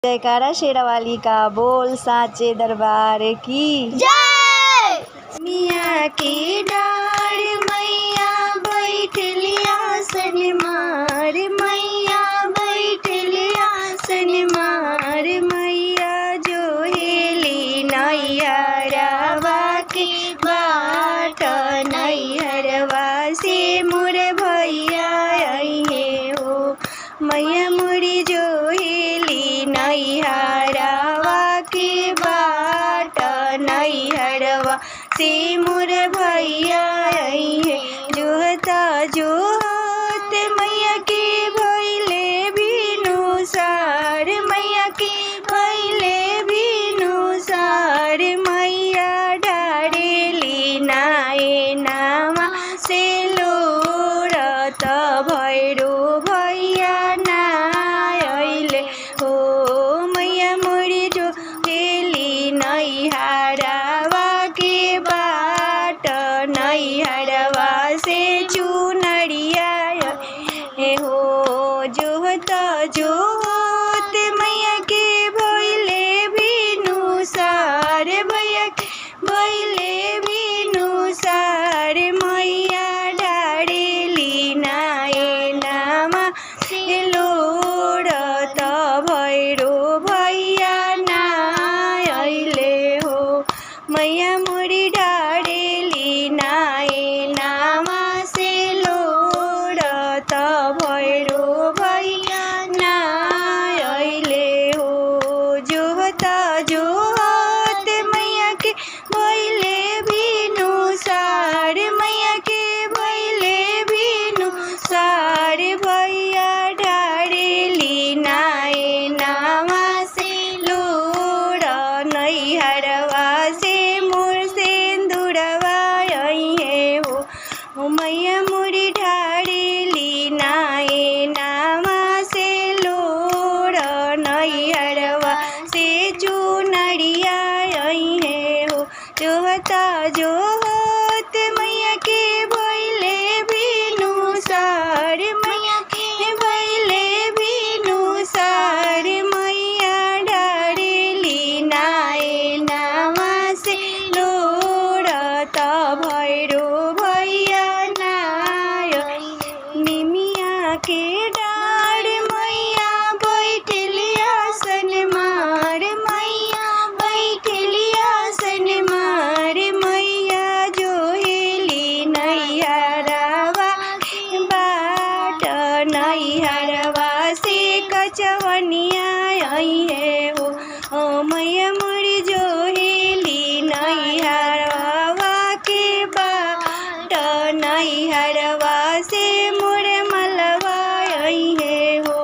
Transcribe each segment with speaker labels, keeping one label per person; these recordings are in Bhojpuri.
Speaker 1: जयकारा शेरावाली का बोल साचे दरबार की
Speaker 2: जय।
Speaker 1: मिया के डार मैया बैठली आसन मार, मैया बैठली आसन मार, मैया जो हेली नैहरवा के बाट, नैहरवा से मोर भैया अइहे हो। मैया मोरी जो हेली नैहरवा के बाट, नैहरवा से मोर भैया अइहे। जोहता जोहत मैया के भैले बिनु सार, मैया के भैले बिनु सार, मैया ढारेली नाए नामा से लोरत भैरो भैया नायले हो। मैया मोरी जो हेली नैहरवा के बाट, नैहरवा से चुनरिया हे हो। जोहत जोहत मैया के भैले बिनु सार, भैया के भैले बिनु सार, मैया ढारेली नाए नामा लोरत भैरो भैया नायले हो। मैया मोरी ढारेली नाए नामा से लोरत भैरो भैया नायले हो। जोहत जोहत मैया के भैले बिनु सार, मैया के भैले बिनु सार, भैया ढारेली नाए नामा से लोर, नैहरवा से मोर सिन्दुरवा अइहे हो। मैया मोरी ढारेली नाए नामा से लोर, नैहरवा से चुनरिया अइहे हो। जोहता जोहत मैया के भैले बिनु सार, मैया के भैले बिनु सार, मैया ढारेली नाए नामा से लोरत भैरो भैया नाय। निमिया के डार मैया बैठली आसन मार, मैया बैठली आसन मार, मैया जो हेली नैहरवा बाट, नैहरवा से कचवनिया अइहे हो। ओ मैया मोरी जो हेली नैहरवा के बाट, नैहरवा से मोर मलवा अइहे हो।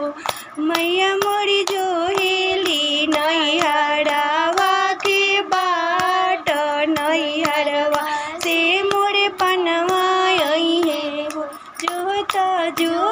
Speaker 1: मैया मोरी जो हेली नैहरवा के बाट, नैहरवा से मोर पनवा अइहे हो। जोहता जो